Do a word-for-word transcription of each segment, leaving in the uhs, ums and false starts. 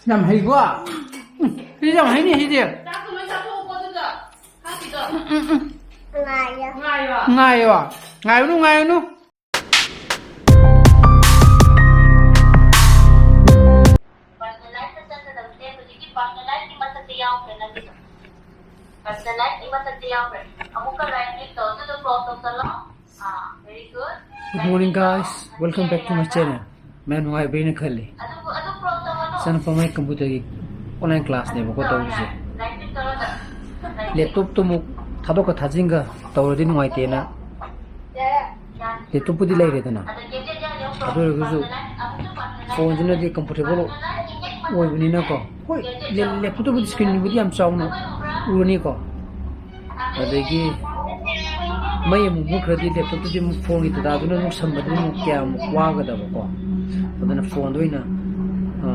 ꯌꯥꯝ ꯍꯩꯀꯣ꯫ ꯎꯝ, ꯁꯤꯗꯤ ꯌꯥꯝ ꯍꯩꯅꯤ, ꯁꯤꯗꯤ꯫ ꯆꯥꯛꯇꯣ ꯂꯣꯏ ꯆꯥꯊꯣꯛꯑꯣꯀꯣ, ꯑꯗꯨꯒ ꯍꯥꯞꯄꯤꯗꯣ꯫ ꯎꯝ, ꯎꯝ, ꯎꯝ꯫ ꯉꯥꯏꯌꯣ꯫ ꯉꯥꯏꯌꯣ꯫ ꯉꯥꯏꯌꯣ꯫ ꯉꯥꯏꯌꯨꯅꯨ, ꯉꯥꯏꯌꯨꯅꯨ꯫ Personalize ꯇ ꯆꯪꯒꯗꯕꯁꯦ ꯍꯧꯖꯤꯛꯀꯤ personalize ꯀꯤ ꯃꯊꯛꯇ ꯌꯥꯎꯈ꯭ꯔꯦ ꯅꯪꯒꯤꯗꯣ꯫ Personalize ꯀꯤ ꯃꯊꯛꯇ ꯌꯥꯎꯈ꯭ꯔꯦ꯫ ꯑꯃꯨꯛꯀ right click ꯇꯧ, ꯑꯗꯨꯗꯣ crop ꯇꯧꯁꯜꯂꯣ꯫ ꯑꯥ, very good꯫ Good morning, guys. Welcome back to my channel. ꯃꯌꯥꯝ ꯅꯨꯡꯉꯥꯏꯕꯤꯔꯤꯅ ꯈꯜꯂꯤ꯫ ꯑꯗꯨꯕꯨ, ꯑꯗꯨ crop ꯇꯧꯍꯜꯂꯣ꯫ ꯏꯆꯥꯅꯨꯄꯥ ꯃꯥꯏ computer ꯒꯤ online class ꯅꯦꯕꯀꯣ ꯇꯧꯔꯤꯁꯦ꯫ Right click ꯇꯧꯔꯒ, right click꯫ Laptop ꯇꯨ ꯑꯃꯨꯛ ꯊꯥꯗꯣꯛꯀ ꯊꯥꯖꯤꯟꯒ ꯇꯧꯔꯗꯤ ꯅꯨꯡꯉꯥꯏꯇꯦꯅ꯫ ꯌꯥꯔꯦ꯫ Laptop ꯄꯨꯗꯤ ꯂꯩꯔꯦꯗꯅ꯫ ꯑꯗꯨ ꯑꯣꯏꯔꯒꯁꯨ phone ꯁꯤꯅꯗꯤ comfortable ꯑꯣꯏꯕꯅꯤꯅꯀꯣ꯫ ꯍꯣꯏ, ꯂꯦꯞ-, laptop ꯇꯕꯨꯗꯤ screen ꯕꯨꯗꯤ ꯌꯥꯝ ꯆꯥꯎꯅ ꯎꯔꯅꯤꯀꯣ꯫ ꯑꯗꯒꯤ ꯃꯩ ꯑꯃꯨꯛ ꯃꯨꯠꯈ꯭ꯔꯗꯤ laptop ꯇꯨꯗꯤ ꯑꯃꯨꯛ phone ꯒꯤ data ꯗꯨꯅ ꯑꯃꯨꯛ ꯁꯝꯕꯗꯨꯅ ꯑꯃꯨꯛ ꯀꯌꯥꯃꯨꯛ ꯋꯥꯒꯗꯕꯀꯣ꯫ ꯑꯗꯨꯅ phone ꯗ ꯑꯣꯏꯅ, ꯑ,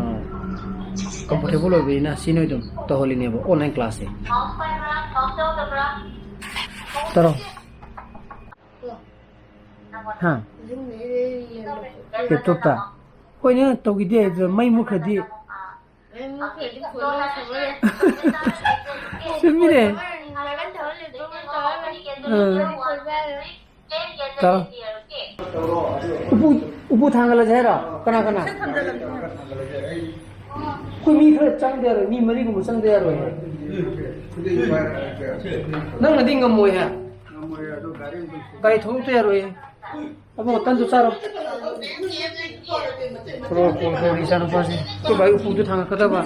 comfortable ꯑꯣꯏꯕꯅꯤꯅ ꯁꯤ ꯅꯣꯏ ꯑꯗꯨꯝ ꯇꯧꯍꯜꯂꯤꯅꯦꯕ online class ꯁꯦ꯫ ꯇꯧꯔꯣ꯫ ꯍꯥ? Laptop ꯇ? ꯍꯣꯏꯅꯦ, ꯇꯧꯈꯤꯗꯦ꯫ ꯑꯗꯨꯗ ꯃꯩ ꯃꯨꯠꯈ꯭ꯔꯗꯤ꯫ ꯃꯩ ꯃꯨꯠꯈ꯭ꯔꯗꯤ phone ꯗꯣ ꯁꯝꯃꯔꯣꯏ꯫ ꯆꯨꯝꯃꯤꯅꯦ꯫ ꯉꯥꯏꯕ ꯊꯝꯃ laptop ꯑꯣꯏꯅ ꯇꯧꯔ ꯂꯩ꯫ ꯑꯥ꯫ ꯇꯧꯔꯣ꯫ ꯎꯄꯨ, ꯎꯄꯨ ꯊꯥꯡꯒꯠꯂꯁꯦ ꯍꯥꯏꯔꯣ? ꯀꯅꯥ ꯀꯅꯥ? ꯑꯩꯈꯣꯏ ꯃꯤ ꯈꯔ ꯆꯪꯗ ꯌꯥꯔꯣꯏ, ꯃꯤ ꯃꯔꯤꯒꯨꯝꯕ ꯆꯪꯗ ꯌꯥꯔꯣꯏ꯫ ꯅꯪꯅꯗꯤ ꯉꯝꯃꯣꯏ ꯍꯥꯏ꯫ ꯒꯥꯔꯤ ꯊꯧꯗꯣꯛꯇ ꯌꯥꯔꯣꯏ꯫ ꯑꯕꯨꯡ, ꯇꯟꯗꯨ ꯆꯥꯔꯣ꯫ ꯊꯣꯔꯛꯑꯣ, ꯀꯣꯟ ꯈꯣꯔꯤ ꯏꯆꯥꯅꯨꯄꯥꯁꯦ꯫ ꯑꯩꯈꯣꯏ ꯕꯥꯒꯤ ꯎꯄꯨꯗꯨ ꯊꯥꯡꯒꯠꯀꯗꯕ꯫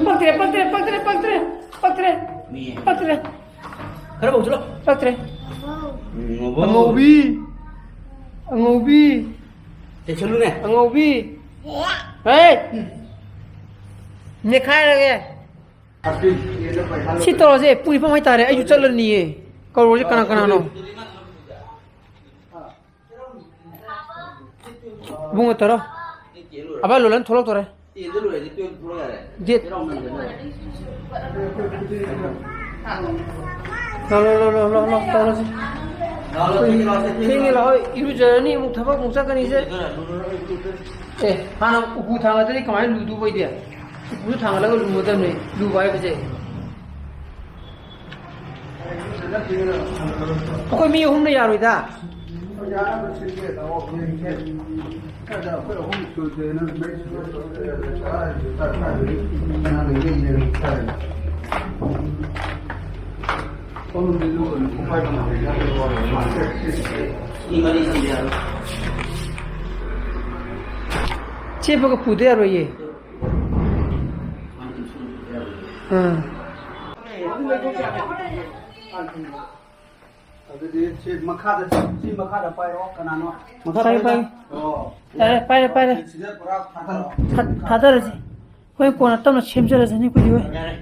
ꯄꯛꯇ꯭ꯔꯦ, ꯄꯛꯇ꯭ꯔꯦ, ꯄꯛꯇ꯭ꯔꯦ, ꯄꯛꯇ꯭ꯔꯦ, ꯄꯛꯇ꯭ꯔꯦ, ꯄꯛꯇ꯭ꯔꯦ꯫ ꯈꯔ ꯐꯧ ꯆꯠꯂꯣ꯫ ꯄꯛꯇ꯭ꯔꯦ꯫ ꯎꯝ, ꯑꯉꯧꯕꯤ꯫ ꯑꯉꯧꯕꯤ꯫ ꯆꯦꯛꯁꯤꯜꯂꯨꯅꯦ꯫ ꯑꯉꯧꯕꯤ꯫ ꯍꯦ! ꯅꯦꯈꯥꯏꯔꯒꯦ꯫ ꯁꯤ ꯇꯧꯔꯁꯦ, ꯄꯨꯡ ꯅꯤꯄꯥꯟ ꯍꯥꯏꯇꯥꯔꯦ, ꯑꯩꯁꯨ ꯆꯠꯂꯅꯤꯌꯦ꯫ ꯀꯧꯔꯁꯦ ꯀꯅꯥ ꯀꯅꯥꯅꯣ? ꯏꯕꯨꯡꯉꯣ ꯇꯧꯔꯣ꯫ ꯑꯕꯥ ꯂꯣꯂꯟ ꯊꯣꯛꯂꯛꯇꯣꯔꯦ꯫ Date꯫ ꯂꯣ, ꯂꯣ, ꯂꯣ, ꯇꯧꯔꯁꯤ꯫ ꯊꯦꯡꯉꯦ ꯂꯥꯛꯑꯣ, ꯏꯔꯨꯖꯔꯅꯤ, ꯑꯃꯨꯛ ꯊꯕꯛ ꯑꯃꯨꯛ ꯆꯠꯀꯅꯤꯁꯦ꯫ ꯑꯦ, ꯍꯥꯟꯅ ꯎꯄꯨ ꯊꯥꯡꯒꯠꯇ꯭ꯔꯗꯤ ꯀꯃꯥꯏꯅ ꯂꯨꯗꯨꯕ ꯑꯣꯏꯗꯤ? ꯎꯄꯨꯁꯨ ꯊꯥꯡꯒꯠꯂꯒ ꯂꯨꯒꯗꯕꯅꯤ, ꯂꯨꯕ ꯍꯥꯏꯕꯁꯦ꯫ ꯑꯩꯈꯣꯏ ꯃꯤ ꯑꯍꯨꯝꯅ ꯌꯥꯔꯣꯏꯗ꯫ ꯆꯦꯞꯄꯒ ꯄꯨꯗ ꯌꯥꯔꯣꯏꯌꯦ꯫ ꯑꯥ꯫ ꯑꯗꯨꯗꯤ ꯁꯤ ꯃꯈꯥꯗ, ꯁꯤ ꯃꯈꯥꯗ ꯄꯥꯏꯔꯣ꯫ ꯀꯅꯥꯅꯣ? ꯃꯈꯥ ꯄꯥꯏ, ꯄꯥꯏ꯫ ꯄꯥꯏ꯫ ꯑꯣ꯫ ꯌꯥꯔꯦ, ꯄꯥꯏꯔꯦ, ꯄꯥꯏꯔꯦ꯫ ꯁꯤꯗ ꯄꯨꯔꯥ ꯊꯥꯗꯔꯣ꯫ ꯊꯥ-, ꯊꯥꯗꯔꯁꯤ꯫ ꯍꯣꯏ, ꯀꯣꯟꯅ ꯇꯞꯅ ꯁꯦꯝꯖꯔꯁꯅꯤ ꯑꯩꯈꯣꯏꯗꯤ, ꯍꯣꯏ꯫ ꯌꯥꯔꯦ꯫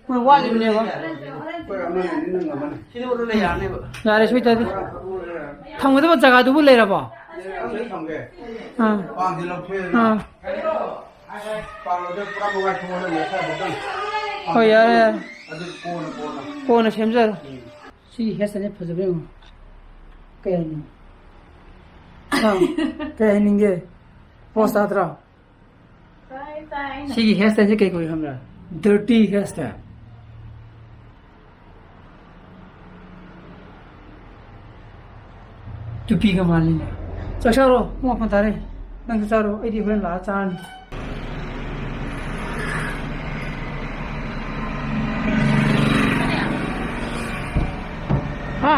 ꯍꯣꯏ, ꯋꯥꯠꯂꯤꯕꯅꯦꯕ꯫ ꯑꯩꯈꯣꯏ ꯑꯃꯅꯤ ꯑꯅꯤ ꯅꯪ ꯑꯃꯅꯤ꯫ ꯁꯤꯗ ꯎꯔꯨ ꯂꯩ ꯌꯥꯅꯦꯕ꯫ ꯌꯥꯔꯦ, ꯁꯣꯏꯗꯗꯤ꯫ ꯊꯝꯒꯗꯕ ꯖꯒꯥꯗꯨꯕꯨ ꯂꯩꯔꯕꯣ? ꯂꯩꯔꯦ, ꯑꯝꯇ ꯊꯝꯒꯦ꯫ ꯑꯥ꯫ ꯄꯥꯡꯁꯤ ꯂꯧꯊꯣꯛꯑꯦꯗꯅ꯫ ꯑꯥ꯫ ꯄꯥꯡꯂꯣꯗ ꯄꯨꯔꯥ ꯅꯨꯡꯉꯥꯏꯊꯣꯛꯑꯣ, ꯂꯩꯔꯦ, ꯈꯔ ꯑꯃꯨꯛꯇꯪ꯫ ꯍꯣꯏ, ꯌꯥꯔꯦ, ꯌꯥꯔꯦ꯫ ꯑꯗꯨ ꯀꯣꯟꯅ, ꯀꯣꯟꯅ꯫ ꯀꯣꯟꯅ ꯁꯦꯝꯖꯔꯣ꯫ ꯎꯝ꯫ ꯁꯤꯒꯤ hairstyle ꯁꯦ ꯐꯖꯕ ꯌꯦꯡꯉꯣ꯫ ꯀꯩ ꯍꯥꯏꯅꯤꯡꯉꯤ? ꯑꯥ, ꯀꯩ ꯍꯥꯏꯅꯤꯡꯒꯦ? Pose ꯇꯥꯗ꯭ꯔꯣ? ꯇꯥꯏ, ꯇꯥꯏ꯫ ꯁꯤꯒꯤ hairstyle ꯁꯦ ꯀꯩ ꯀꯧꯏ ꯈꯪꯕ꯭ꯔꯥ? Dirty hairstyle꯫ ꯇꯨꯄꯤꯒ ꯃꯥꯜꯂꯤꯅꯦ꯫ ꯆꯥꯛ ꯆꯥꯔꯣ, ꯄꯨꯡ ꯃꯥꯄꯟ ꯇꯥꯔꯦ꯫ ꯅꯪꯁꯨ ꯆꯥꯔꯣ, ꯑꯩꯗꯤ ꯍꯣꯔꯦꯟ ꯂꯥꯛꯑ ꯆꯥꯔꯅꯤ꯫ ꯍꯥ?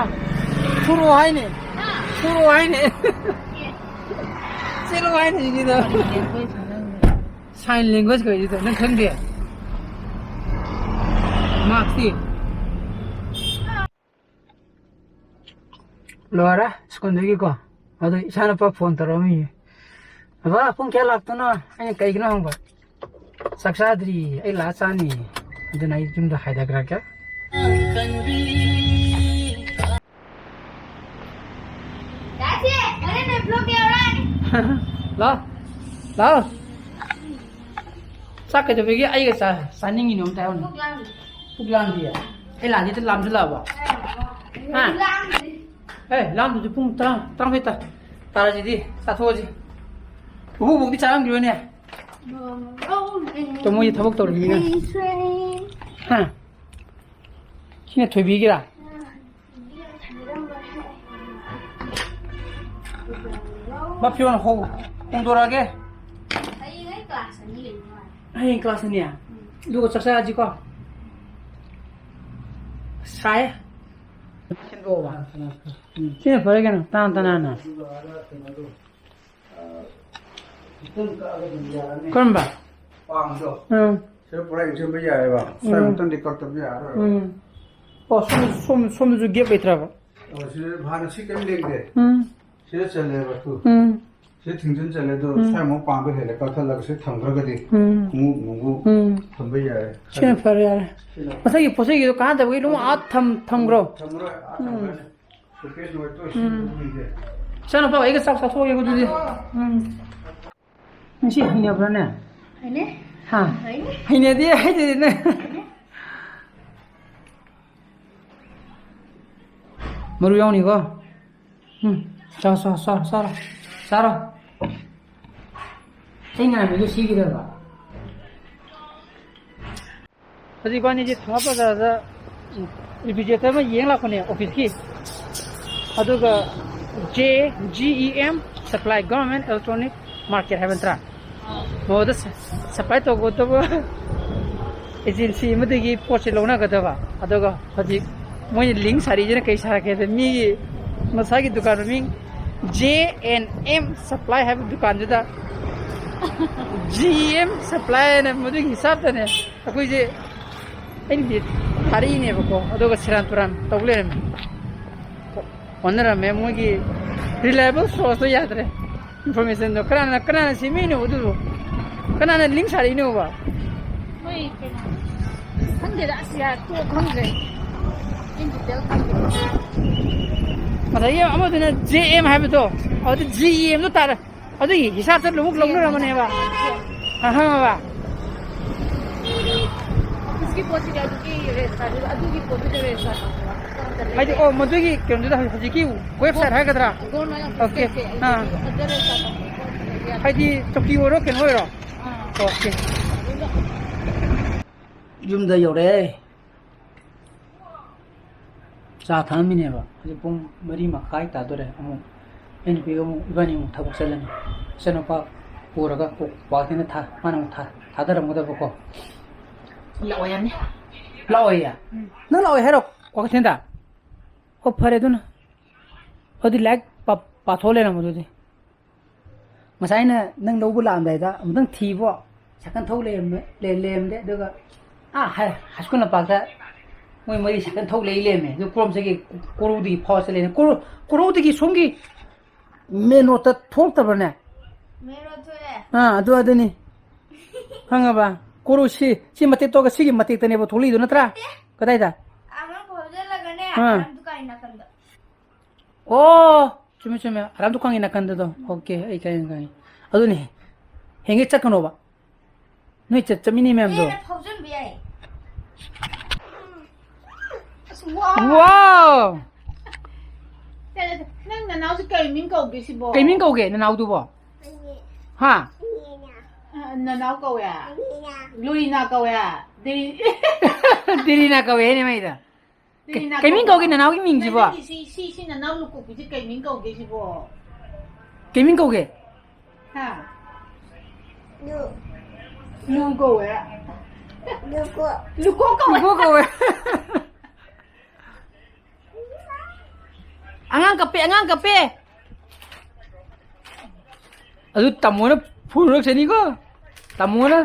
ꯊꯣꯔꯛꯑꯣ ꯍꯥꯏꯅꯦ꯫ ꯊꯣꯔꯛꯑꯣ ꯍꯥꯏꯅꯦ꯫ ꯆꯦꯜꯂꯣ ꯍꯥꯏꯅꯦ ꯁꯤꯒꯤꯗ꯫ Sign language ꯀꯧꯏꯗꯨꯗ ꯅꯪ ꯈꯪꯗꯦ? Mask T? ꯂꯣꯏꯔꯦ ꯁ꯭ꯀꯨꯜꯗꯒꯤꯀꯣ꯫ ꯑꯗꯣ ꯏꯆꯥꯅꯨꯄꯥ phone ꯇꯧꯔꯛꯑꯝꯃꯤ꯫ "ꯕꯕꯥ, ꯄꯨꯡ ꯀꯌꯥ ꯂꯥꯛꯇꯣꯏꯅꯣ?" ꯑꯩꯅ ꯀꯩꯒꯤꯅꯣ ꯍꯪꯕ꯫ "ꯆꯥꯛ ꯆꯥꯗ꯭ꯔꯤ, ꯑꯩ ꯂꯥꯛꯑ ꯆꯥꯅꯤ"꯫ ꯑꯗꯨꯅ ꯑꯩ ꯌꯨꯝꯗ ꯍꯥꯏꯊꯈ꯭ꯔꯒꯦ꯫ ꯗꯥꯁꯦ, ꯍꯣꯔꯦꯟ ꯑꯩ vlog ꯌꯥꯎꯔꯛꯑꯅꯤ꯫ ꯂꯥꯎ, ꯂꯥꯎ꯫ ꯆꯥꯛ ꯀꯩꯗꯧꯕꯒꯤ ꯑꯩꯒ ꯆꯥ-, ꯆꯥꯅꯤꯡꯉꯤꯅꯣ ꯑꯝꯇ ꯍꯥꯏꯔꯣꯅꯦ꯫ ꯄꯨꯛ ꯂꯥꯝꯗ꯭ꯔꯤ꯫ ꯄꯨꯛ ꯂꯥꯝꯗꯤꯌꯦ? ꯑꯩ ꯂꯥꯛꯑꯗꯤ ꯍꯦꯛꯇ ꯂꯥꯝꯁꯤꯜꯂꯛꯑꯕ? ꯍꯥ? ꯂꯥꯝꯗ꯭ꯔꯤ꯫ ꯑꯦ, ꯂꯥꯝꯗꯨꯗꯤ ꯄꯨꯡ ꯇꯔꯥ, ꯇꯔꯥꯃꯥꯊꯣꯏ ꯇꯥ-, ꯇꯥꯔꯁꯤꯗꯤ꯫ ꯆꯥꯊꯣꯛꯑꯁꯤ꯫ ꯕꯨꯕꯣꯛꯇꯤ ꯆꯥꯔꯝꯈꯤꯔꯣꯏꯅꯦ꯫ ꯇꯣ, ꯃꯣꯏꯗꯤ ꯊꯕꯛ ꯇꯧꯔꯤꯃꯤꯅ꯫ ꯍꯥ? ꯁꯤꯅ ꯊꯣꯏꯕꯤꯒꯤꯔꯥ? ꯃꯥ ꯐꯤꯔꯣꯟ ꯍꯣ-, ꯍꯣꯡꯗꯣꯔꯛꯑꯒꯦ꯫ ꯍꯌꯦꯡ ꯑꯩ ꯀ꯭ꯂꯥꯁ ꯑꯅꯤ ꯂꯩꯕ ꯃꯥꯜꯂꯦ꯫ ꯍꯌꯦꯡ ꯀ꯭ꯂꯥꯁ ꯑꯅꯤ? ꯎꯝ꯫ ꯑꯗꯨꯒ ꯆꯥꯛ ꯆꯥꯁꯤꯀꯣ꯫ ꯁꯥꯏ꯫ ꯁꯦꯝꯗꯣꯛꯑꯣꯕ꯫ ꯎꯝ꯫ ꯁꯤꯅ ꯐꯔꯦ ꯀꯩꯅꯣ, ꯇꯅꯥꯟ ꯇꯅꯥꯟꯅ꯫ ꯀꯔꯝꯕ? ꯄꯥꯝꯗꯣ꯫ ꯎꯝ꯫ ꯁꯤꯗ ꯄꯨꯔꯥ ꯏꯟꯁꯤꯟꯕ ꯌꯥꯏꯑꯕ꯫ ꯁ꯭ꯋꯥꯏ ꯎꯝ꯫ ꯑꯃꯨꯛꯇꯪꯗꯤ ꯀꯛꯇꯕ ꯌꯥꯔꯔꯣꯏ꯫ ꯎꯝ꯫ ꯑꯣ, ꯁꯣꯝ, ꯁꯣꯝ, ꯁꯣꯝꯗꯁꯨ gap ꯂꯩꯇ꯭ꯔꯕ? ꯑꯣ, ꯁꯤꯗ ꯍꯥꯟꯅ ꯁꯤ ꯀꯔꯤꯝ ꯂꯦꯡꯗꯦ꯫ ꯎꯝ꯫ ꯁꯤꯗ ꯆꯜꯂꯦꯕ ꯇꯨ꯫ ꯎꯝ꯫ ꯁꯤꯗ ꯊꯤꯡꯖꯤꯟ ꯆꯜꯂꯦ ꯑꯗꯣ ꯎꯝ꯫ ꯁ꯭ꯋꯥꯏ ꯑꯃꯨꯛ ꯄꯥꯝꯕ ꯍꯦꯜꯂꯦ ꯀꯛꯊꯠꯂꯒ ꯁꯤ ꯊꯝꯈ꯭ꯔꯒꯗꯤ ꯎꯝ꯫ ꯈꯣꯡꯎꯞ ꯅꯨꯡꯎꯞ ꯎꯝ꯫ ꯊꯝꯕ ꯌꯥꯔꯦ꯫ ꯁꯤꯅ ꯐꯔꯦ ꯌꯥꯔꯦ꯫ ꯁꯤꯅ ꯃꯊꯪꯒꯤ ꯄꯣꯠ ꯆꯩꯒꯤꯗꯣ ꯀꯥꯟꯅꯗꯕꯒꯤ ꯑꯗꯨꯝ ꯑꯥ ꯊꯝ-, ꯊꯝꯈ꯭ꯔꯣ꯫ ꯊꯝꯃꯔꯣꯏ, ꯑꯥ ꯎꯝ꯫ ꯊꯝꯈ꯭ꯔꯅꯤ꯫ ꯁꯣꯀꯦꯁ ꯅꯨꯡꯀꯦꯁ ꯂꯣꯏ ꯎꯝ꯫ ꯁꯤꯜꯂꯒ ꯊꯝꯃꯤꯁꯦ꯫ ꯏꯆꯥꯅꯨꯄꯥ, ꯑꯩꯒ ꯆꯥꯛ ꯆꯥꯊꯣꯛꯑꯒꯦ ꯑꯗꯨꯗꯤ꯫ ꯎꯝ꯫ ꯉꯁꯤ ꯍꯩꯅꯕ꯭ꯔꯥꯅꯦ? ꯍꯩꯅꯩ꯫ ꯍꯥ? ꯍꯩꯅꯩ꯫ ꯍꯩꯅꯗꯦ ꯍꯥꯏꯗꯨꯗꯤ ꯅꯪ꯫ ꯍꯩꯅꯩ꯫ ꯃꯔꯨ ꯌꯥꯎꯅꯤꯀꯣ꯫ ꯎꯝ꯫ ꯆꯥꯎ, ꯆꯥꯎ, ꯆꯥꯎ, ꯆꯥꯔꯣ꯫ ꯆꯥꯔꯣ꯫ ꯑꯩ ꯉꯥꯏꯕꯗꯣ ꯁꯤꯒꯤꯗꯧꯔꯕ? ꯍꯧꯖꯤꯛ ꯏꯕꯥꯅꯤꯁꯦ ꯊꯪꯒꯥꯜ ꯕꯖꯥꯔꯗ ꯔꯤꯐ꯭ꯔꯤꯖꯔꯦꯇꯔ ꯑꯃ ꯌꯦꯡ ꯂꯥꯛꯄꯅꯦ, ꯑꯣꯐꯤꯁꯀꯤ꯫ ꯑꯗꯨꯒ J G E M Supply, Government Electronic Market ꯍꯥꯏꯕ ꯅꯠꯇ꯭ꯔꯥ? ꯃꯉꯣꯟꯗ ꯁ-, supply ꯇꯧꯒꯗꯕ agency ꯑꯃꯗꯒꯤ ꯄꯣꯠꯁꯦ ꯂꯧꯅꯒꯗꯕ꯫ ꯑꯗꯨꯒ ꯍꯧꯖꯤꯛ ꯃꯣꯏꯅ link ꯁꯥꯔꯤꯁꯤꯅ ꯀꯩ ꯁꯥꯔꯛꯀꯦꯗ, ꯃꯤꯒꯤ ꯃꯁꯥꯒꯤ ꯗꯨꯀꯥꯟ ꯃꯃꯤꯡ J and M Supply ꯍꯥꯏꯕ ꯗꯨꯀꯥꯟꯗꯨꯗ G M Supply ꯍꯥꯏꯅ ꯃꯗꯨꯒꯤ ꯍꯤꯁꯥꯞꯇꯅꯦ ꯑꯩꯈꯣꯏꯁꯦ, ꯑꯩꯅꯗꯤ ꯊꯥꯔꯛꯏꯅꯦꯕꯀꯣ, ꯑꯗꯨꯒ ꯁꯦꯔꯥꯟ ꯇꯨꯔꯥꯟ ꯇꯧ ꯂꯩꯔꯝꯃꯦ꯫ ꯑꯣꯟꯅꯔꯝꯃꯦ, ꯃꯣꯏꯒꯤ reliable source ꯇꯣ ꯌꯥꯗ꯭ꯔꯦ꯫ Information ꯗꯣ ꯀꯅꯥꯅ, ꯀꯅꯥꯅ ꯁꯦꯝꯃꯛꯏꯅꯣ ꯑꯗꯨꯕꯨ? ꯀꯅꯥꯅ link ꯁꯥꯔꯛꯏꯅꯣꯕ? ꯃꯣꯏ ꯀꯩꯅꯣ, ꯈꯪꯗꯦꯗ, ꯑꯁ, ꯌꯥꯔꯦ, ꯇꯣꯛ, ꯈꯪꯗ꯭ꯔꯦ꯫ ꯑꯩ detail ꯈꯪꯗꯦ꯫ ꯉꯁꯥꯏꯒꯤ ꯑꯃꯗꯨꯅ J M ꯍꯥꯏꯕꯗꯣ, ꯑꯗꯨ G M ꯗꯣ ꯇꯥꯔꯦ꯫ ꯑꯗꯨꯒꯤ ꯍꯤꯁꯥꯞꯇ ꯂꯧꯕꯨꯛ ꯂꯧꯅꯔꯝꯒꯅꯦꯕ꯫ ꯑꯍꯪꯕ꯫ ꯑꯣꯐꯤꯁꯀꯤ ꯄꯣꯠꯁꯤꯗꯤ ꯑꯗꯨꯒꯤ ꯔꯦꯠ ꯆꯥꯗꯣꯏꯕ, ꯑꯗꯨꯒꯤ ꯄꯣꯠꯇꯨꯗꯤ ꯔꯦꯠ ꯆꯥꯗꯣꯏꯕ꯫ ꯍꯥꯏꯗꯤ, ꯑꯣ, ꯃꯗꯨꯒꯤ ꯀꯩꯅꯣꯗꯨꯗ ꯍꯧꯖꯤꯛ-, ꯍꯧꯖꯤꯛꯀꯤ ꯋꯦꯕꯁꯥꯏꯠ ꯍꯥꯏꯒꯗ꯭ꯔꯥ? ꯒꯣꯜ ꯃꯌꯥꯝ ꯑꯣꯀꯦ꯫ ꯄꯦꯛ ꯄꯦꯛ ꯑꯥ꯫ ꯑꯗꯨ ꯑꯗꯨꯗ ꯆꯪꯉꯣ꯫ ꯍꯥꯏꯗꯤ ꯆꯧꯀꯤ ꯑꯣꯏꯔꯣ, ꯀꯩꯅꯣ ꯑꯣꯏꯔꯣ? ꯑꯥ꯫ ꯑꯣꯀꯦ꯫ ꯑꯗꯨꯗ ꯌꯨꯝꯗ ꯌꯧꯔꯛꯑꯦ꯫ ꯆꯥ ꯊꯛꯑꯝꯃꯤꯅꯦꯕ꯫ ꯍꯧꯖꯤꯛ ꯄꯨꯡ ꯃꯔꯤ ꯃꯈꯥꯏ ꯇꯥꯗꯣꯔꯦ꯫ ꯑꯃꯨꯛ ꯑꯩ ꯅꯨꯄꯤꯒ ꯑꯃꯨꯛ, ꯏꯕꯥꯅꯤ ꯑꯃꯨꯛ ꯊꯕꯛ ꯆꯠꯂꯅꯤ꯫ ꯏꯆꯥꯅꯨꯄꯥ ꯄꯨꯔꯒ ꯀꯣ-, ꯀ꯭ꯋꯥꯀꯩꯊꯦꯜꯗ ꯊꯥ-, ꯃꯥꯅ ꯑꯃꯨꯛ ꯊꯥ-, ꯊꯥꯗꯔꯝꯒꯗꯕꯀꯣ꯫ ꯂꯥꯛꯑꯣꯏ ꯍꯥꯏꯕꯅꯤ꯫ ꯂꯥꯛꯑꯣꯏꯌꯦ? ꯎꯝ꯫ ꯅꯪ ꯂꯥꯛꯑꯣꯏ ꯍꯥꯏꯔꯣ ꯀ꯭ꯋꯥꯀꯩꯊꯦꯜꯗ? ꯑꯣ, ꯐꯔꯦ ꯑꯗꯨꯅ꯫ ꯑꯗꯨꯗꯤ ꯂꯥꯏꯔꯤꯛ ꯄꯥ-, ꯄꯥꯊꯣꯛ ꯂꯩꯔꯝꯃꯣ ꯑꯗꯨꯗꯤ꯫ ꯉꯁꯥꯏ ꯑꯩꯅ ꯅꯪ ꯂꯧꯕ ꯂꯥꯛꯑꯝꯗꯥꯏꯗ ꯑꯃꯨꯛꯇꯪ ꯊꯤꯕꯣ, ꯁꯥꯏꯀꯜ ꯊꯧ ꯂꯩꯔꯝꯃꯦ-, ꯂꯩ-, ꯂꯩꯔꯝꯗꯦ꯫ ꯑꯗꯨꯒ ꯑꯥ ꯍꯥꯏ, ꯍꯥꯏ ꯁ꯭ꯀꯨꯜ ꯂꯝꯄꯥꯛꯇ ꯃꯣꯏ ꯃꯔꯤ ꯁꯥꯏꯀꯜ ꯊꯧ ꯂꯩ ꯂꯩꯔꯝꯃꯦ꯫ ꯑꯗꯨ ꯀꯣꯔꯣꯝꯁꯤꯒꯤ ꯀꯣꯔꯧꯗꯒꯤ ꯐꯥꯎꯔ ꯆꯠꯂꯦꯅꯦ꯫ ꯀꯣꯔꯧ-, ꯀꯣꯔꯧꯗꯒꯤ ꯁꯣꯝꯒꯤ ꯃꯦꯟ ꯔꯣꯗꯇ ꯊꯣꯛꯇꯕ꯭ꯔꯅꯦ? ꯃꯦꯟ ꯔꯣꯗ ꯊꯣꯛꯑꯦ꯫ ꯑꯥ, ꯑꯗꯨ ꯑꯗꯨꯅꯤ꯫ ꯈꯪꯉꯕ? ꯀꯣꯔꯧ ꯁꯤ, ꯁꯤ ꯃꯇꯦꯛ ꯇꯧꯔꯒ ꯁꯤꯒꯤ ꯃꯇꯦꯛꯇꯅꯦꯕ ꯊꯣꯛꯂꯛꯏꯗꯣ ꯅꯠꯇ꯭ꯔꯥ? ꯅꯠꯇꯦ꯫ ꯀꯗꯥꯏꯗ? ꯑꯃ ꯐꯥꯎꯖꯜꯂꯒꯅꯦ, ꯑꯥ꯫ ꯑꯔꯥꯝ ꯗꯨꯀꯥꯟꯒꯤ ꯅꯥꯀꯟꯗ꯫ ꯑꯣ, ꯆꯨꯝꯃꯦ, ꯆꯨꯝꯃꯦ꯫ ꯑꯔꯥꯝ ꯗꯨꯀꯥꯟꯒꯤ ꯅꯥꯀꯟꯗꯗꯣ꯫ ꯑꯣꯀꯦ, ꯑꯩ ꯈꯪꯉꯦ, ꯈꯪꯉꯦ꯫ ꯑꯗꯨꯅꯦ꯫ ꯍꯦꯡꯒꯩ ꯆꯠꯀꯅꯣꯕ꯫ ꯅꯣꯏ ꯆꯠ-, ꯆꯠꯃꯤꯟꯅꯩ ꯃꯌꯥꯝꯗꯣ꯫ ꯍꯦꯟꯅ ꯐꯥꯎꯖꯟꯕ ꯌꯥꯏ꯫ ꯑꯁ, ꯋꯥ! ꯋꯥꯎ! ꯅꯪ ꯅꯅꯥꯎꯁꯦ ꯀꯩ ꯃꯤꯡ ꯀꯧꯒꯦ ꯁꯤꯕꯣ? ꯀꯩ ꯃꯤꯡ ꯀꯧꯒꯦ ꯅꯅꯥꯎꯗꯨꯕꯣ? ꯍꯥ? ꯑ, ꯅꯅꯥꯎ ꯀꯧꯋꯦ? ꯂꯨꯔꯤꯅꯥ ꯀꯧꯋꯦ? ꯗꯦꯔꯤ-, ꯗꯦꯔꯤꯅꯥ ꯀꯧꯋꯦ ꯍꯥꯏꯅꯦ ꯃꯩꯗ꯫ ꯀꯩ-, ꯗꯦꯔꯤꯅꯥ ꯀꯩ ꯃꯤꯡ ꯀꯧꯕ꯭ꯔꯣ? ꯀꯧꯒꯦ ꯅꯅꯥꯎꯒꯤ ꯃꯤꯡꯁꯤꯕꯣ? ꯅꯪꯒꯤ ꯁꯤ, ꯁꯤ, ꯁꯤ ꯅꯅꯥꯎ ꯂꯨꯀꯣꯛꯄꯤꯁꯦ ꯀꯩ ꯃꯤꯡ ꯀꯧꯒꯦ ꯁꯤꯕꯣ? ꯀꯩ ꯃꯤꯡ ꯀꯧꯒꯦ? ꯍꯥ? ꯂꯨ꯫ ꯂꯨ ꯀꯧꯋꯦ꯫ ꯂꯨꯀꯣ꯫ ꯂꯨꯀꯣ ꯀꯧꯋꯦ꯫ ꯂꯨꯀꯣ ꯀꯧꯋꯦ꯫ ꯑꯉꯥꯡ ꯀꯞꯄꯦ, ꯑꯉꯥꯡ ꯀꯞꯄꯦ꯫ ꯑꯗꯨ ꯇꯥꯃꯣꯅ ꯐꯨꯔꯨꯔꯛꯁꯅꯤꯀꯣ꯫ ꯇꯥꯃꯣꯅ꯫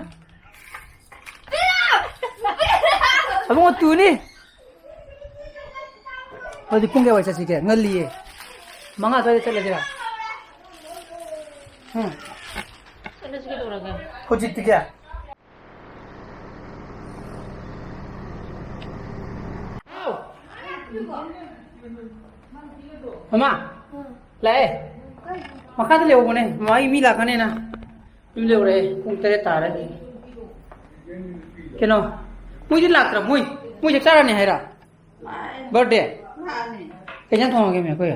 ꯑꯕꯨꯡꯉꯣ ꯇꯨꯅꯤ꯫ ꯑꯗꯨꯗꯤ ꯄꯨꯡ ꯀꯌꯥꯋꯥꯏ ꯆꯠꯁꯤꯒꯦ? ꯉꯜꯂꯤꯌꯦ꯫ ꯃꯉꯥ ꯑꯗꯨꯋꯥꯏꯗ ꯆꯠꯂꯁꯤꯔꯥ? ꯎꯝ꯫ ꯆꯠꯂꯁꯤ ꯀꯩꯗꯧꯔꯒꯦ? ꯍꯧꯖꯤꯛꯇꯤ ꯀꯌꯥ? ꯃꯃꯥ, ꯂꯥꯛꯑꯦ꯫ ꯃꯈꯥꯗ ꯂꯩꯍꯧꯕꯅꯦ, ꯃꯃꯥꯒꯤ ꯃꯤ ꯂꯥꯛꯀꯅꯦꯅ꯫ ꯌꯨꯝ ꯌꯧꯔꯛꯑꯦ, ꯄꯨꯡ ꯇꯔꯦꯠ ꯇꯥꯔꯦ꯫ ꯀꯩꯅꯣ, ꯃꯣꯏꯗꯤ ꯂꯥꯛꯇ꯭ꯔꯥ? ꯃꯣꯏ, ꯃꯣꯏ ꯆꯥꯛ ꯆꯥꯔꯅꯤ ꯍꯥꯏꯔ? ꯕꯥꯔꯗꯦ? ꯀꯩ ꯏꯟꯖꯥꯡ ꯊꯣꯡꯉꯒꯦ, ꯃꯦꯝ, ꯑꯩꯈꯣꯏ?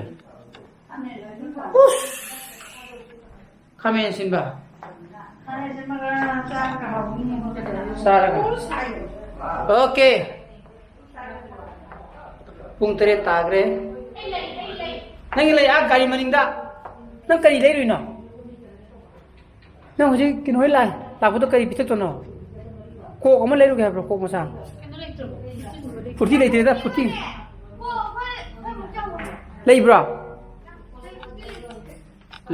ꯎꯁ! ꯈꯥꯃꯦꯟ ꯑꯁꯤꯟꯕ꯫ ꯆꯥꯔꯒ꯫ ꯑꯣꯀꯦ꯫ ꯄꯨꯡ ꯇꯔꯦꯠ ꯇꯥꯈ꯭ꯔꯦ꯫ ꯅꯪꯒꯤ ꯂꯩ, ꯑꯥ, ꯒꯥꯔꯤ ꯃꯅꯤꯡꯗ꯫ ꯅꯪ ꯀꯔꯤ ꯂꯩꯔꯨꯏꯅꯣ? ꯅꯪ ꯍꯧꯖꯤꯛ ꯀꯩꯅꯣ ꯍꯣꯏ ꯂꯥꯛ-, ꯂꯥꯛꯄꯗꯣ ꯀꯔꯤ ꯄꯤꯊꯛꯇꯣꯏꯅꯣ? ꯀꯣꯛ ꯑꯃ ꯂꯩꯔꯨꯒꯦ ꯍꯥꯏꯕ꯭ꯔꯣ, ꯀꯣꯛ ꯃꯆꯥ? ꯐꯨꯔꯇꯤ ꯂꯩꯇ꯭ꯔꯦꯗ, ꯐꯨꯔꯇꯤ꯫ ꯂꯩꯕ꯭ꯔꯣ?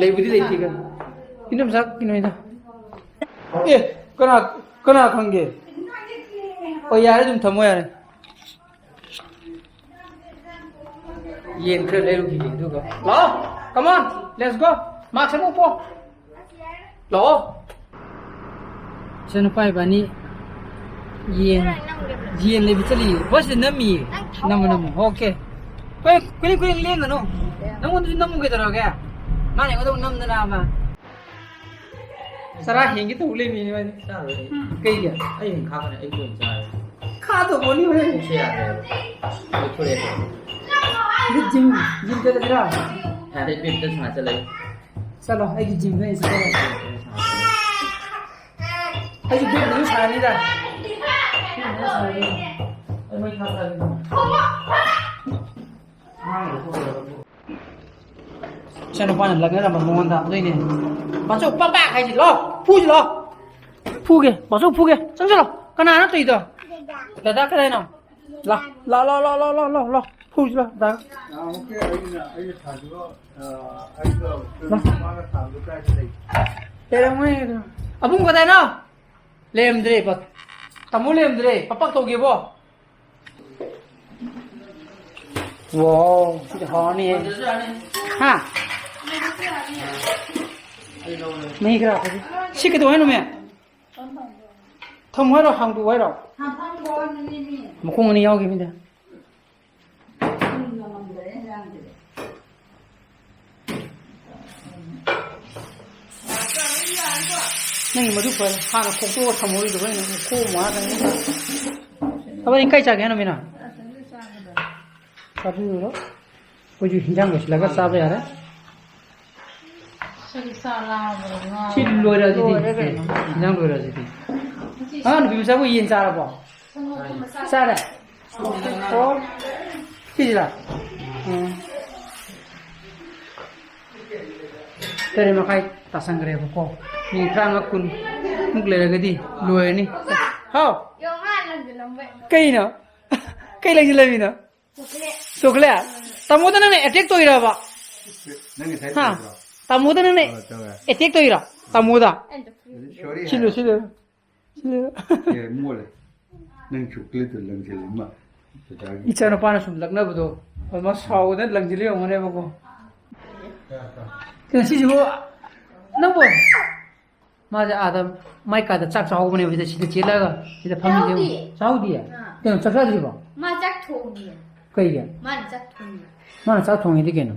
ꯂꯩꯕꯨꯗꯤ ꯂꯩꯇꯦ ꯀꯩꯅꯣ꯫ ꯏꯅꯝꯆꯥ ꯀꯩꯅꯣꯅꯤꯗ꯫ ꯑꯦ, ꯀꯅꯥ, ꯀꯅꯥ ꯈꯪꯒꯦ? ꯍꯣꯏ, ꯌꯥꯔꯦ, ꯑꯗꯨꯝ ꯊꯝꯃꯣ ꯌꯥꯔꯦ꯫ ꯌꯦꯟ ꯈꯔ ꯂꯩꯔꯨꯈꯤꯒꯦ ꯑꯗꯨꯒ꯫ ꯂꯥꯛꯑꯣ, come on, let's go. Mask ꯑꯃ ꯎꯞꯄꯣ꯫ ꯂꯥꯛꯑꯣ꯫ ꯏꯆꯥꯅꯨꯄꯥ ꯏꯕꯥꯅꯤ ꯌꯦꯟ, ꯌꯦꯟ ꯂꯩꯕ ꯆꯠꯂꯤꯌꯦ꯫ ꯍꯣꯏ, ꯁꯤꯗ ꯅꯝꯃꯤꯌꯦ꯫ ꯅꯝꯃꯣ, ꯅꯝꯃꯣ꯫ ꯑꯣꯀꯦ꯫ ꯀꯨꯏ-, ꯀꯨꯏ-, ꯀꯨꯏ ꯂꯦꯡꯒꯅꯨ꯫ ꯅꯪꯉꯣꯟꯗꯁꯨ ꯅꯝꯃꯨ ꯀꯩꯗꯧꯔꯒꯦ? ꯃꯥꯅ ꯑꯩꯉꯣꯟꯗ ꯑꯃꯨꯛ ꯅꯝꯗꯅꯕ꯫ ꯆꯔꯥ ꯍꯦꯟꯒꯦ ꯇꯧ ꯂꯩꯃꯤꯅꯦ ꯃꯥꯗꯤ꯫ ꯆꯥꯔꯣꯏ ꯑꯩ꯫ ꯀꯩꯒꯤ? ꯑꯩ ꯍꯦꯟꯅ ꯈꯥꯛꯀꯅꯤ, ꯑꯩ ꯀꯣꯟꯅ ꯆꯥꯔꯦ꯫ ꯈꯥꯗꯧꯕꯅꯤ ꯍꯣꯔꯦꯟ꯫ ꯄꯨꯛꯁꯦ ꯌꯥꯗ꯭ꯔꯦꯕ꯫ ꯂꯣꯏꯊꯣꯔꯛꯑꯦ꯫ ꯁꯤꯗ ꯖꯤꯝ, ꯖꯤꯝ ꯆꯠꯂꯁꯤꯔꯥ? ꯌꯥꯔꯦ, ꯏꯕꯦꯝ, ꯆꯠ ꯁꯥꯟꯅ ꯆꯠꯂꯒꯦ꯫ ꯆꯠꯂꯣ, ꯑꯩꯒꯤ ꯖꯤꯝꯗ ꯑꯩ ꯆꯠꯂꯒꯦ꯫ ꯑꯩꯁꯨ ꯕꯦꯠꯃꯤꯟꯇꯟ ꯁꯥꯟꯅꯅꯤꯗ꯫ ꯕꯦꯠꯃꯤꯟꯇꯟ ꯁꯥꯟꯅꯅꯤ꯫ ꯑꯩ ꯃꯩ ꯊꯥ ꯊꯥꯒꯦ꯫ ꯏꯆꯥꯅꯨꯄꯥꯅ ꯂꯛꯅꯔꯝꯕ ꯃꯉꯣꯟꯗ ꯑꯗꯨꯏꯅꯦ꯫ ꯃꯆꯧ ꯄꯥꯛ ꯄꯥꯛ ꯍꯥꯏꯁꯤ ꯂꯣ꯫ ꯐꯨꯁꯤ ꯂꯣ꯫ ꯐꯨꯒꯦ꯫ ꯃꯆꯧ ꯐꯨꯒꯦ꯫ ꯆꯪꯁꯤꯜꯂꯣ꯫ ꯀꯅꯥꯅꯣ ꯇꯧꯔꯤꯗꯣ? ꯗꯗꯥ ꯀꯗꯥꯏꯅꯣ? ꯂꯥ, ꯂꯥ, ꯂꯥ꯫ ꯐꯨꯁꯤ ꯂꯥ, ꯗꯗꯥ꯫ ꯅꯍꯥꯟꯃꯨꯛꯀꯤ ꯑꯩꯅ, ꯑꯩꯅ ꯊꯥꯈꯤꯕ, ꯑ, ꯑꯩꯒ ꯂꯥ꯫ ꯃꯥꯒ ꯊꯥꯕꯗꯣ ꯀꯥꯏꯗ ꯂꯩ? ꯂꯩꯔꯝꯃꯣꯏ꯫ ꯑꯕꯨꯡ ꯀꯗꯥꯏꯅꯣ? ꯂꯩꯔꯝꯗ꯭ꯔꯦ, ꯄ-, ꯇꯥꯃꯣ ꯂꯩꯔꯝꯗ꯭ꯔꯦ꯫ ꯄꯄꯛ ꯇꯧꯒꯦꯕꯣ꯫ ꯋꯥꯎ, ꯁꯤꯗꯤ ꯍꯥꯎꯔꯅꯤꯍꯦ꯫ ꯍꯥ? ꯃꯍꯤ ꯈꯔ ꯍꯥꯞꯄꯁꯤ꯫ ꯁꯤ ꯀꯩꯗꯧ ꯍꯥꯏꯅꯣ, ꯃꯦ? ꯊꯝꯃꯨ ꯍꯥꯏꯔꯣ, ꯍꯥꯡꯗꯣꯛꯑꯣ ꯍꯥꯏꯔꯣ? ꯃꯈꯣꯡ ꯑꯅꯤ ꯌꯥꯎꯈꯤꯕꯅꯤꯗ꯫ ꯅꯪꯒꯤ ꯃꯗꯨ ꯐꯔꯦ꯫ ꯍꯥꯟꯅ ꯈꯣꯛꯇꯣꯛꯑꯒ ꯊꯝꯍꯧꯔꯤꯗꯣ ꯑꯩꯅ ꯑꯃꯨꯛ ꯈꯣꯛꯑꯝꯃꯣ ꯍꯥꯏꯔꯛꯀꯅꯤ꯫ ꯊꯕꯛ ꯏꯪꯈꯥꯏ ꯆꯥꯒꯦ ꯍꯥꯏꯅ ꯃꯤꯅ? ꯆꯥꯕꯤꯔꯨꯔꯣ꯫ ꯑꯩꯈꯣꯏꯁꯨ ꯍꯤꯟꯖꯥꯡ ꯂꯣꯏꯁꯤꯜꯂꯒ ꯆꯥꯕ ꯌꯥꯔꯦ꯫ ꯁꯤꯗꯤ ꯆꯥ ꯂꯥꯝꯃꯕ꯭ꯔꯣ? ꯉꯥ ꯁꯤ ꯂꯣꯏꯔꯦ ꯑꯗꯨꯗꯤ꯫ ꯂꯣꯏꯔꯦ ꯀꯩꯅꯣ꯫ ꯍꯤꯟꯖꯥꯡ ꯂꯣꯏꯔꯦ ꯑꯗꯨꯗꯤ꯫ ꯁꯤ ꯑꯥ, ꯅꯨꯄꯤ ꯃꯆꯥꯕꯨ ꯌꯦꯟ ꯆꯥꯔꯕꯣ? ꯆꯥꯔꯦ꯫ ꯑꯣ, ꯁꯤꯁꯤꯔꯥ? ꯎꯝ꯫ ꯇꯔꯦꯠ ꯃꯈꯥꯏ ꯇꯥꯁꯟꯈ꯭ꯔꯦꯕꯀꯣ꯫ ꯃꯤꯅꯤꯠ ꯇꯔꯥꯃꯉꯥ ꯀꯨꯟ ꯃꯨꯛ ꯂꯩꯔꯒꯗꯤ ꯂꯣꯏꯔꯅꯤ꯫ ꯍꯥꯎ? ꯀꯩꯅꯣ? ꯀꯩ ꯂꯩꯁꯤꯜꯂꯃꯤꯅꯣ? ꯆꯣꯀ꯭ꯂꯦꯠ꯫ ꯇꯥꯃꯣꯗ ꯅꯪꯅ ꯑꯦꯇꯦꯛ ꯇꯧꯔꯤꯔꯕ? ꯅꯪ ꯉꯁꯥꯏ ꯍꯥ? ꯇꯧꯗ꯭ꯔꯣ? ꯇꯥꯃꯣꯗ ꯅꯪꯅ ꯑ, ꯇꯧꯋꯦ꯫ ꯑꯦꯇꯦꯛ ꯇꯧꯔꯤꯔꯣ? ꯇꯥꯃꯣꯗ? ꯑꯗꯨꯗꯤ ꯁꯣꯔꯤ ꯁꯤꯜꯂꯨ, ꯍꯥꯏꯔꯣ꯫ ꯁꯤꯜꯂꯨ꯫ ꯁꯤꯜꯂꯨ꯫ ꯑꯦ, ꯃꯣꯜꯂꯦ꯫ ꯅꯪ ꯆꯣꯀ꯭ꯂꯦꯠꯇꯣ ꯂꯪꯁꯤꯜꯂꯦ, ꯃꯥ꯫ ꯏꯆꯥꯅꯨꯄꯥꯅ ꯁꯨꯝ ꯂꯛꯅꯕꯗꯣ, ꯑꯗꯨꯃꯥꯏꯅ ꯁꯥꯎꯗꯅ ꯂꯪꯁꯤꯜꯂꯤ ꯌꯦꯡꯉꯨꯅꯦꯕꯀꯣ꯫ ꯀꯩꯅꯣ ꯁꯤꯁꯤꯕꯨ? ꯅꯪꯕꯨ? ꯃꯥꯁꯦ ꯑꯥꯗ ꯃꯥꯏ ꯀꯥꯗ ꯆꯥꯛ ꯆꯥꯍꯧꯕꯅꯦꯕ, ꯁꯤꯗ, ꯁꯤꯗ ꯆꯦꯜꯂꯛꯑꯒ ꯁꯤꯗ ꯐꯝꯃꯤꯁꯦ ꯌꯦꯡꯉꯨ꯫ ꯆꯥꯍꯧꯗꯤꯌꯦ꯫ ꯆꯥꯍꯧꯗꯤꯌꯦ? ꯑꯥ꯫ ꯀꯩꯅꯣ, ꯆꯥꯛ ꯆꯥꯗ꯭ꯔꯤꯕꯣ? ꯃꯥ ꯆꯥꯛ ꯊꯣꯡꯉꯤꯌꯦ꯫ ꯀꯩꯒꯤ? ꯃꯥꯅ ꯆꯥꯛ ꯊꯣꯡꯉꯤꯌꯦ꯫ ꯃꯥꯅ ꯆꯥꯛ ꯊꯣꯡꯉꯤꯗꯤ ꯀꯩꯅꯣ?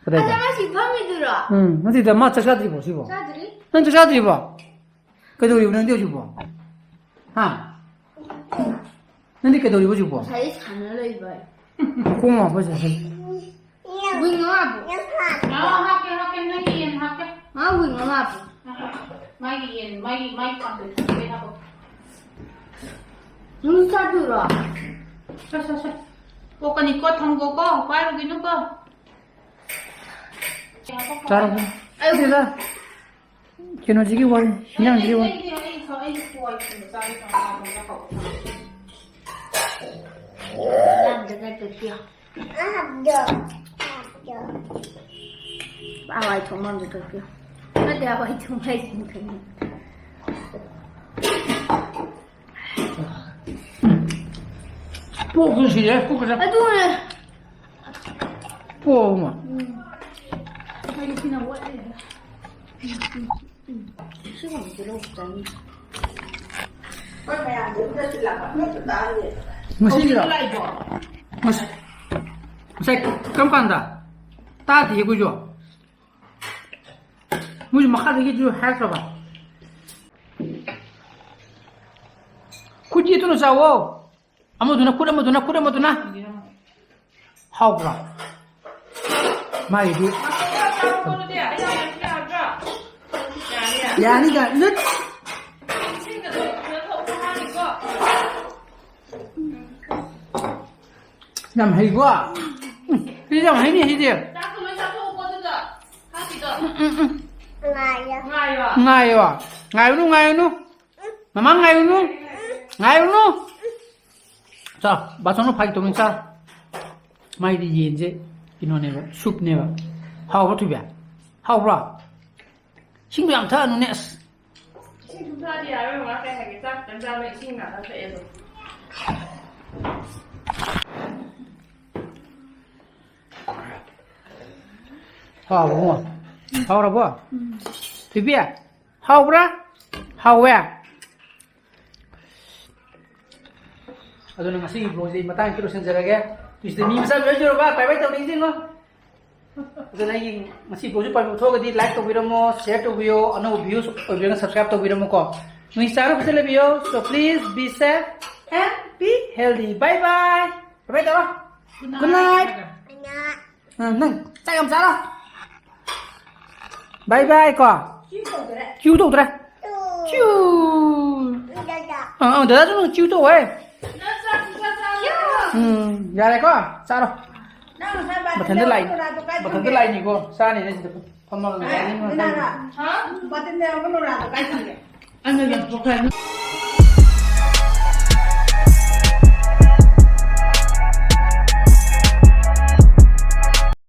ꯀꯗꯥꯏꯗ? ꯑꯗ ꯃꯥ ꯁꯤ ꯐꯝꯃꯤꯗꯨꯔꯣ? ꯎꯝ, ꯅꯠꯇꯦꯗ, ꯃꯥ ꯆꯥꯛ ꯆꯥꯗ꯭ꯔꯤꯕꯣ ꯁꯤꯕꯣ? ꯆꯥꯗ꯭ꯔꯤ꯫ ꯅꯪ ꯆꯥꯛ ꯆꯥꯗ꯭ꯔꯤꯕꯣ? ꯀꯩꯗꯧꯔꯤꯕ ꯅꯪꯗꯤ ꯍꯧꯖꯤꯛꯐꯥꯎ? ꯍꯥ? ꯅꯪꯗꯤ ꯀꯩꯗꯧꯔꯤꯕ ꯍꯧꯖꯤꯛꯐꯥꯎ? ꯉꯁꯥꯏꯗꯩ ꯁꯥꯟꯅ ꯂꯩꯕ꯫ ꯈꯣꯡ ꯉꯥꯎꯕ ꯁꯥꯏ꯫ ꯋꯤꯡ ꯑꯃ ꯍꯥꯞꯄꯨ꯫ ꯑꯥ, ꯍꯥꯞꯀꯦ, ꯍꯥꯞꯀꯦ, ꯅꯪꯒꯤ ꯌꯦꯟ ꯍꯥꯞꯀꯦ꯫ ꯃꯥ ꯋꯤꯡ ꯑꯃ ꯍꯥꯞꯄꯨ꯫ ꯃꯥꯒꯤ ꯌꯦꯟ, ꯃꯥꯒꯤ, ꯃꯥꯒꯤ ꯄꯥꯝꯖꯕ ꯍꯥꯞꯄꯣ꯫ ꯅꯪꯁꯨ ꯆꯥꯗꯣꯏꯔꯣ? ꯁꯦ, ꯁꯦ, ꯁꯦ꯫ ꯄꯣꯛꯀꯅꯤꯀꯣ, ꯊꯝꯒꯣꯀꯣ, ꯄꯥꯏꯔꯨꯒꯤꯅꯨꯀꯣ꯫ ꯆꯥꯔꯕꯣ? ꯑꯌꯨꯛ ꯅꯠꯇꯦꯗ꯫ ꯀꯩꯅꯣꯁꯤꯒꯤ ꯋꯥꯔꯤ, ꯍꯤꯟꯖꯥꯡꯁꯤꯒꯤ ꯋꯥꯔꯤ꯫ ꯑꯩ, ꯑꯩ, ꯑꯩ, ꯑꯩ, ꯑꯩ ꯍꯋꯥꯏ ꯊꯣꯡꯕ ꯆꯥꯒꯦ ꯇꯧꯔꯒ ꯍꯋꯥꯏ ꯊꯣꯡꯕ ꯇꯧꯁꯤ꯫ ꯍꯋꯥꯏ ꯊꯣꯡꯕ ꯑꯝꯇ ꯇꯧꯁꯤ꯫ ꯅꯠꯇꯦ, ꯍꯋꯥꯏ ꯊꯣꯡꯕ ꯍꯥꯏꯁꯤꯅꯤ ꯀꯩꯅꯣ꯫ ꯄꯣꯛꯁꯨ ꯁꯤꯔꯦ, ꯄꯨꯛꯀ ꯆꯥ-, ꯑꯗꯨꯅꯦ꯫ ꯄꯣꯛꯑꯕ ꯑꯃ꯫ ꯎꯝ꯫ ꯑꯩꯈꯣꯏꯗꯤ ꯁꯤꯅ ꯑꯣꯠꯂꯤꯗ꯫ ꯎꯝ, ꯎꯝ, ꯎꯝ꯫ ꯁꯤꯒꯨꯝꯕꯁꯦ ꯂꯧ ꯆꯥꯅꯤꯡꯉꯤ꯫ ꯉꯁꯤꯒꯤꯔꯣ? ꯉꯁ-, ꯉꯁꯥꯏ ꯀꯔꯝ ꯀꯥꯟꯗ? ꯇꯥꯗꯤꯌꯦ ꯑꯩꯈꯣꯏꯁꯨ꯫ ꯃꯣꯏꯁꯨ ꯃꯈꯥꯗꯒꯤꯁꯨ ꯍꯥꯏꯔꯛꯇ꯭ꯔꯕ? ꯈꯨꯠ ꯌꯦꯠꯇꯨꯅ ꯆꯥꯎꯋꯣ꯫ ꯑꯃꯗꯨꯅ ꯈꯨꯠ, ꯑꯃꯗꯨꯅ ꯈꯨꯠ, ꯑꯃꯗꯨꯅ꯫ ꯍꯥꯎꯕ꯭ꯔꯣ? ꯃꯥꯒꯤꯗꯤ ꯌꯥꯅꯤ, ꯌꯥꯅꯤ꯫ ꯌꯥꯝ ꯍꯩꯀꯣ? ꯎꯝ, ꯁꯤꯗꯤ ꯌꯥꯝ ꯍꯩꯅꯦ, ꯁꯤꯗꯤ꯫ ꯎꯝ, ꯎꯝ, ꯎꯝ꯫ ꯉꯥꯏꯌꯣ꯫ ꯉꯥꯏꯌꯣ꯫ ꯉꯥꯏꯌꯨꯅꯨ, ꯉꯥꯏꯌꯨꯅꯨ꯫ ꯃꯃꯥ ꯉꯥꯏꯌꯨꯅꯨ꯫ ꯉꯥꯏꯌꯨꯅꯨ꯫ ꯆꯥꯎ, ꯕꯥꯆꯧꯅ ꯐꯥꯒꯤ ꯇꯧꯕꯅꯤ, ꯆꯥꯎ꯫ ꯃꯥꯏꯗꯤ ꯌꯦꯟꯁꯦ ꯀꯩꯅꯣꯅꯦꯕ, ꯁꯨꯞꯅꯦꯕ꯫ ꯍꯥꯎꯕ꯭ꯔꯣ, ꯊꯣꯏꯕꯤ? ꯍꯥꯎꯕ꯭ꯔꯣ? ꯏꯁꯤꯡꯗꯣ ꯌꯥꯝ ꯊꯛꯑꯅꯨꯅꯦ, ꯑꯁ꯫ ꯏꯁꯤꯡ ꯁꯨꯝ ꯊꯛꯑꯗꯤ ꯌꯥꯔꯣꯏ, ꯃꯃꯥ꯫ ꯀꯩ ꯍꯥꯏꯒꯦ? ꯆꯥꯛ ꯈꯤꯇꯪ ꯆꯥꯕ, ꯏꯁꯤꯡ ꯉꯥꯛꯇꯪ ꯊꯛꯑꯦ ꯑꯗꯨꯝ꯫ ꯍꯥꯎꯕ꯭ꯔꯣ? ꯍꯥꯎꯔꯕꯣ? ꯎꯝ꯫ ꯊꯣꯏꯕꯤ, ꯍꯥꯎꯕ꯭ꯔꯥ? ꯍꯥꯎꯋꯦ? ꯑꯗꯨꯅ ꯉꯁꯤꯒꯤ vlogꯁꯦ ꯑꯩ ꯃꯇꯥꯡ ꯑꯁꯤꯗ ꯂꯣꯏꯁꯤꯟꯖꯔꯒꯦ꯫ ꯇꯨꯏꯁꯤꯗ ꯃꯤ ꯃꯆꯥ ꯂꯣꯏ ꯂꯣꯏꯔꯕ? Bye bye ꯇꯧꯅꯤꯡꯁꯤꯡꯉꯣ꯫ ꯑꯗꯨꯅ ꯑꯩꯒꯤ ꯉꯁꯤ vlogꯁꯤ ꯄꯥꯝꯕꯤꯕ ꯊꯣꯛꯑꯒꯗꯤ like ꯇꯧꯕꯤꯔꯝꯃꯣ, share ꯇꯧꯕꯤꯌꯣ, ꯑꯅꯧꯕ views ꯑꯣꯏꯕꯤꯔꯒꯅ subscribe ꯇꯧꯕꯤꯔꯝꯃꯨꯀꯣ꯫ ꯅꯣꯏ ꯆꯥꯔ ꯐꯖꯅ ꯂꯩꯕꯤꯌꯣ꯫ So please be safe and be healthy. Bye bye. Bye bye ꯇꯧꯔꯣ꯫ Good night. ꯎꯝ, ꯅꯪ ꯆꯥꯛ ꯌꯥꯝ ꯆꯥꯔꯣ꯫ Bye bye ꯀꯣ꯫ ꯆ꯭ꯌꯨ ꯇꯧꯗ꯭ꯔꯦ꯫ ꯆ꯭ꯌꯨ꯫ ꯑꯥ, ꯑꯥ, ꯗꯗꯥꯁꯨ ꯅꯪ ꯆ꯭ꯌꯨ ꯇꯧꯋꯦ꯫ ꯎꯝ, ꯌꯥꯔꯦꯀꯣ? ꯆꯥꯔꯣ꯫ ꯃꯊꯟꯇ ꯂꯥꯛꯏ-, ꯃꯊꯟꯇ ꯂꯥꯛꯏꯅꯤꯀꯣ꯫ ꯆꯥꯅꯤꯅꯦ ꯁꯤꯗ ꯐꯝꯃꯒ ꯉꯁꯥꯏꯗꯒꯤ ꯃꯊꯟꯇ꯫ ꯍꯥ?